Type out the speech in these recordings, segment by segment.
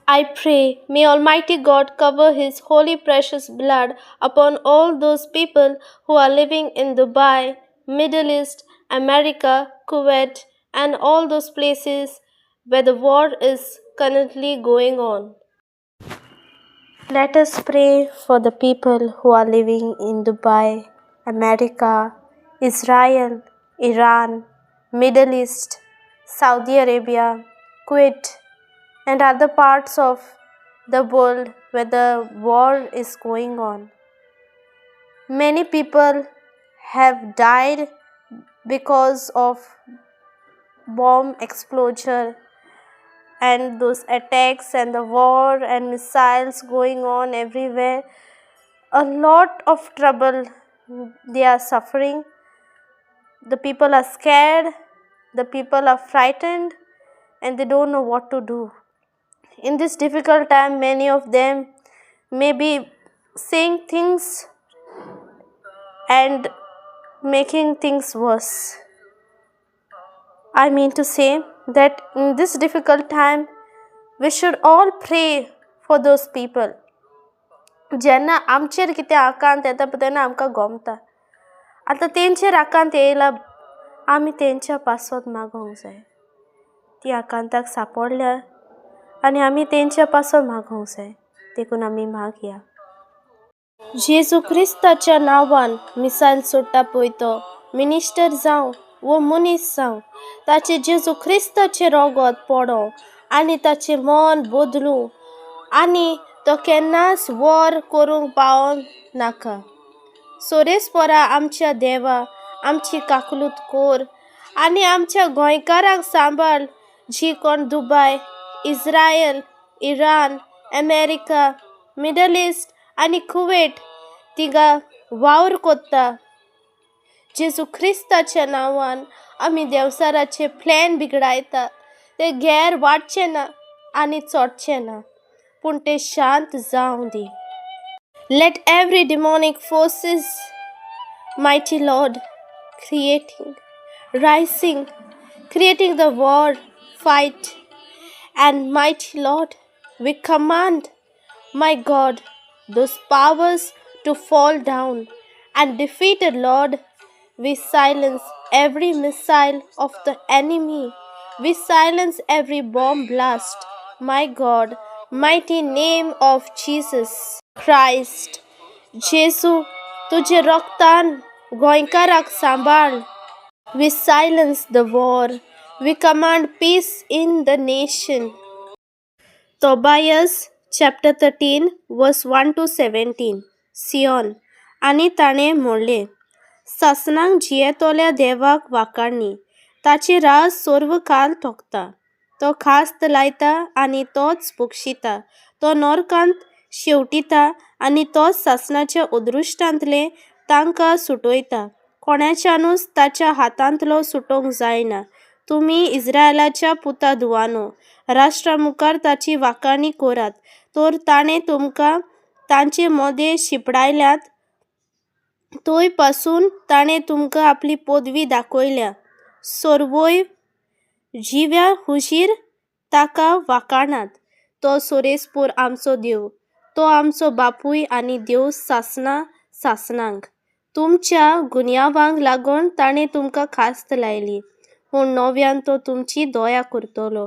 I pray, may Almighty God cover His holy precious blood upon all those people who are living in Dubai, Middle East, America, Kuwait, and all those places where the war is currently going on. Let us pray for the people who are living in Dubai, America, Israel, Iran, Middle East, Saudi Arabia, Kuwait, and other parts of the world where the war is going on. Many people have died because of bomb explosion and those attacks and the war and missiles going on everywhere. A lot of trouble they are suffering. The people are scared, the people are frightened, and they don't know what to do. In this difficult time, many of them may be saying things and making things worse. I mean to say that in this difficult time, we should all pray for those people. जेन्ना आमचेर कितें आकांत येता पळय तेन्ना आमकां गोमता. आतां तेंचेर आकांत येयला, आमी तेंच्या पासत मागोंक जाय. ती आकांताक सांपडल्या आनी आमी तेंच्या पासत मागोंक जाय, देखून आमी मागया. जेजू क्रिस्ताच्या नांवान मिसायल सोडटा पळय तो मिनिस्टर जावं वो मनीस जावं, ताचें जेजू क्रिस्ताचें रोगोत पडों आनी ताचें मन बदलूं आनी तो केन्नाच वॉर करूंक पावों नाका. सोरेस्पोरा आमच्या देवा, आमची काकलूत कोर आनी आमच्या गोंयकारांक सांबाळ, जी कोण Dubai, Israel, Iran, America, Middle East आनी कुवेट तिगा वावर कोत्ता. जेजू क्रिस्ताच्या नांवान आमी देवसाराचे प्लॅन बिगडायता. ते गैर वाडचे ना आनी चोडचे ना, पूण ते शांत जावं दी. Let every demonic forces, mighty Lord, creating, rising, creating the war, fight, and mighty Lord, we command, my God, those powers to fall down and defeated, Lord. We silence every missile of the enemy. We silence every bomb blast. My God, mighty name of Jesus Christ. Jesu, तुझे रक्तान गोंयकाराक सांबाळ. We silence the war. We command peace in the nation. Tobias chapter 13 verse 1 to 17. Sion. आनी ताणें म्हणलें, सासणाक जियेतल्या देवाक वाखाणणी, ताची राज सर्वकाल तोखता. तो खास्त लायता आनी तोच बक्षिता, तो नरकांत शेंवटिता आनी तोच सासणाच्या अदृश्टांतले तांकां सुटयता. कोणाच्यानूच ताच्या हातांतलो सुटोवंक जायना. तुमी इस्रायलाच्या पुता धुवानो, राष्ट्रा मुखार ताची वाखाणी करात, तर ताणें तुमकां तांचे मदें शिंपडायल्यात, थंय पासून ताणें तुमकां आपली पदवी दाखयल्या. सर्वय जिव्या हुजीर ताका वाखाणात. तो सोरेस्पोर आमचो देव, तो आमचो बापूय आनी देव सासणा सासणांक. तुमच्या गुन्यांवांक लागून ताणें तुमकां खास्त लायली, पूण नव्यान तो तुमची दया करतलो.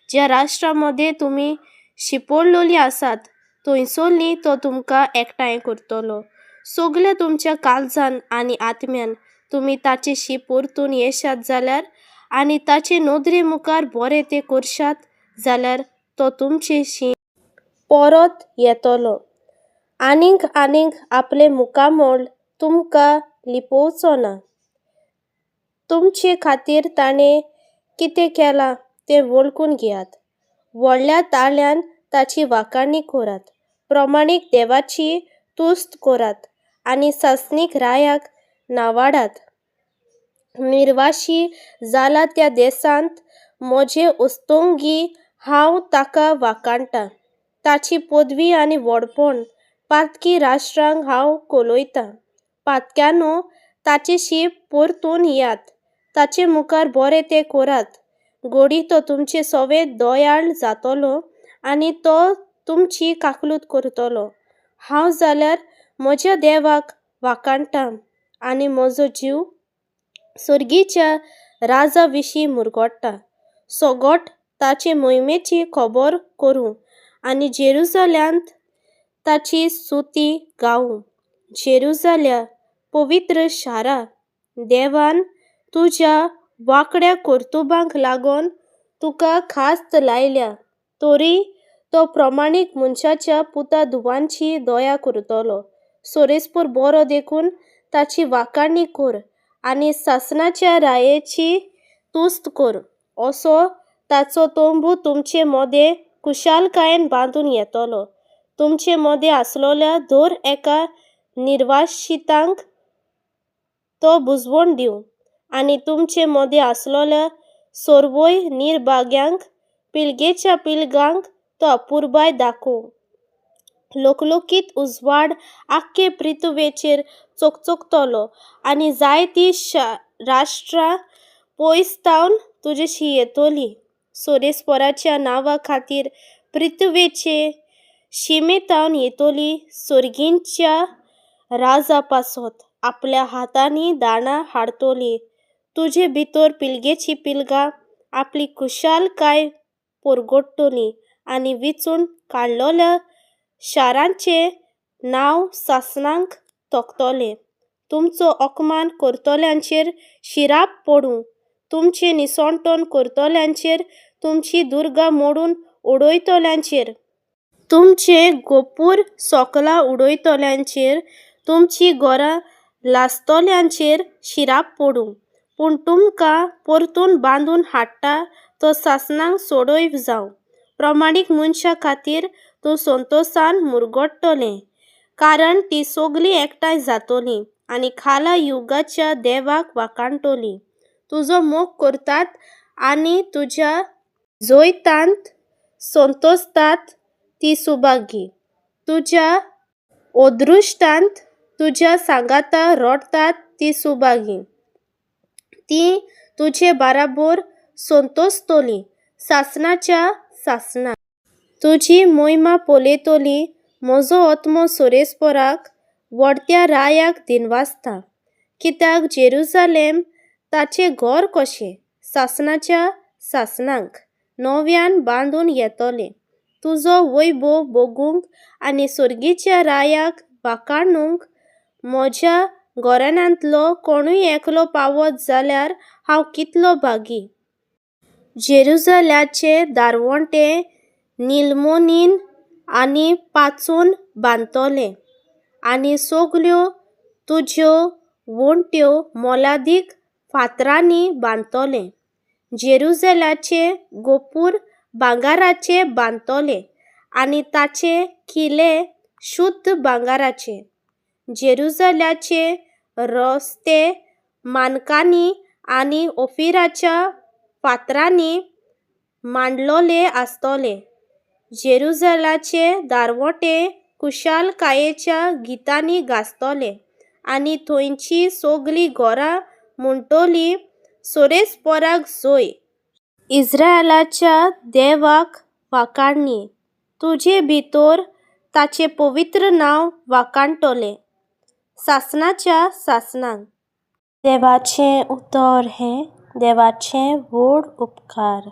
ज्या राष्ट्रा मदें तुमी शिंपडलेलीं आसात थंयसरलीं तो तुमकां एकठांय करतलो. सगल्या तुमच्या काळजान आनी आत्म्यान तुमी ताचेशी परतून येशात जाल्यार आनी ताचे नदरे मुखार बरें तें करशात जाल्यार तो तुमचेशी परत येतलो आनीक आनीक आपलें मुखामळ तुमकां लिपोवचो ना. तुमचे खातीर ताणें कितें केलां तें वळखून घेयात. व्हडल्या ताळ्यान ताची वाखाणी करात. प्रमाणीक देवाची तुस्त करात आनी सासणीक रायाक नावाडात. निर्वाशी जाला त्या देशांत म्हजे उस्तोंगी हांव ताका वाखाणटां. ताची पदवी आनी व्हडपण पातकी राष्ट्रांक हांव कळयतां. पातक्यानो, ताचेशी परतून येयात, ताचे मुखार बरें तें करात. घडी तो तुमचे सवे दयाळ जातलो आनी तो तुमची काकलूत करतलो. हांव जाल्यार म्हज्या देवाक वाखाणटा आनी म्हजो जीव सर्गीच्या राजा विशीं मुरगोट्टा. सोगोट ताचे मोहिमेची खबर करूं आनी जेरुजाल्यांत ताची सुती गावूं. जेरुजाल्या पवित्र शारा, देवान तुज्या वांकड्या कर्तुबांक लागून तुका खास्त लायल्या, तरी तो प्रमाणीक मनशाच्या पुता धुवांची दया करतलो. सोरेस्पर बरो देखून ताची वाखाणी कर आनी सासणाच्या रायेची तुस्त कर. असो ताचो तंबू तुमचे मदें खुशालकायेन बांदून येतलो. तुमचे मदें आसलोल्या दर एका निर्वाशितांक तो बुजवण दिवं आनी तुमचे मदें आसलोल्या सर्वय निर्भाग्यांक पिळगेच्या पिळगांक तो अपुरबाय दाखोवं. लोकलोकीत उजवाड आख्खे पृथ्वेचेर चकचकतलो आनी जायतीं राष्ट्रां पयस तावन तुजेशी येतली. सोरेस्पराच्या नांवा खातीर पृथ्वेचे शिमे तावन येतली सर्गींच्या राजा पासत आपल्या हातांनी दाणां हाडतली. तुजे भितर पिळगेची पिळगां आपली खुशालकाय परगट्टली आनी विचून काडलोल्या शारांचें नांव सासणांक तोखतलें. तुमचो अपमान करतल्यांचेर शिराप पडूं, तुमचें निसणटण करतल्यांचेर, तुमची दुर्गा मोडून उडयतल्यांचेर, तुमचें गोपूर सोकलां उडयतल्यांचेर, तुमचीं घरां लासतल्यांचेर शिराप पडूं. पूण तुमकां परतून बांदून हाडटा तो सासणांक सोडय जावं. प्रमाणीक मनशां खातीर तूं संतोसान मुरगट्टलें, कारण ती सगलीं एकठांय जातलीं आनी खाला युगाच्या देवाक वाखाणटलीं. तुजो मोग करतात आनी तुज्या जैतांत संतोसतात ती सुभागी. तुज्या अदृश्टांत तुज्या सांगाता रडटात ती सुभागी. ती तुजे बाराबोर संतोसतली सासणाच्या सासणाक. तुजी मोहिमा पळयतली. म्हजो आत्मो सोरेस्पराक व्हडत्या रायाक दिनवासता, कित्याक जेरुजालेम ताचें घर कशें सासणाच्या सासणाक नव्यान बांदून येतलें. तुजो वैभव भोगूंक आनी सर्गीच्या रायाक वाखाणूंक म्हज्या घराण्यांतलो कोणूय एकलो पावत जाल्यार हांव कितलो भागी. जेरुजाल्याचे दारवंटे निलमोनीन आनी पांचून बांदतले आनी सगल्यो तुज्यो वण्ट्यो मोलादीक फातरांनी बांदतले. जेरुजाल्याचे गोपूर भांगराचे बांदतले आनी ताचे किले शुद्ध भांगराचे. जेरुजाल्याचे रस्ते मानकांनी आनी ओफिराच्या फातरांनी मांडलोले आसतले. जेरुजाल्याचे दारवटे खुशालकायेच्या गितांनी गाजतले आनी थंयची सगलीं घरां म्हणटलीं, सोरेस्पराक जय. इस्रायलाच्या देवाक वाखाणणी. तुजे भितर ताचें पवित्र नांव वाखाणटलें सासणाच्या सासणाक. देवाचें उतर हें देवाचें व्हड उपकार.